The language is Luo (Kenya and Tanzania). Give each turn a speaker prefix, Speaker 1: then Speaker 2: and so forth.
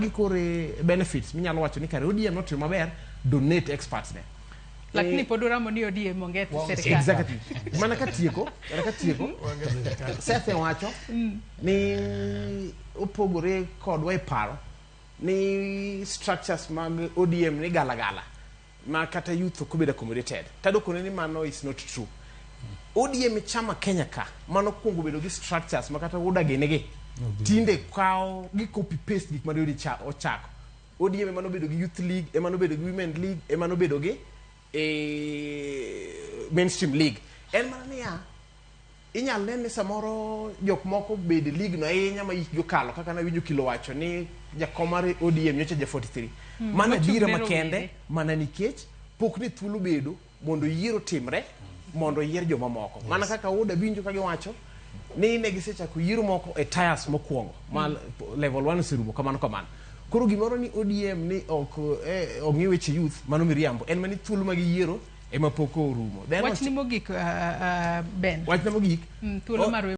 Speaker 1: Magi koro e benefits minyalo wacho ni kare ODM notimo maber donate experts ne.
Speaker 2: Lakini pod uramo ni ODM onge e sirkal.
Speaker 1: Exactly. Mana ka tieko, mana ka tieko. Seth wacho ni opogore kodwa e paro ni structures mag ODM ni galagala ma kata youth ok obedo accommodated. Tadokone ni mano is not true. ODM e chama Kenya ka mano kuongo bedo gi structures ma kata UDA gini gi tinde kawo gi copy paste gik mane ODM ochako. ODM ema nobedo gi Youth League, ema nobedo gi Women League, ema nobedo gi Mainstream League. En mana niya, inyal ne ni samoro jok moko bede league no ahinya ma hikgi okalo kaka nawinjo Kilo wacho ni jakom mar ODM nyocha ja 43. Mano
Speaker 2: mochung'
Speaker 1: adiera
Speaker 2: ne
Speaker 1: makende
Speaker 2: rowere.
Speaker 1: mana nikech pok ne thuolo bedo mondo yiero timre mondo oyier jomamoko. Mana kaka UDA winjo ka giwacho ni ne gisechako yiero moko e tiers mokwongo ma level 1 oserumo kamano kamano. Koro gimoro ni ODM ni ok ong'i weche youth mano miriambo en mana ni thuolo mag yiero ema pok orumo. Then
Speaker 2: Wachni mogik, Ben.
Speaker 1: Wachna mogik.
Speaker 2: Thuolo mar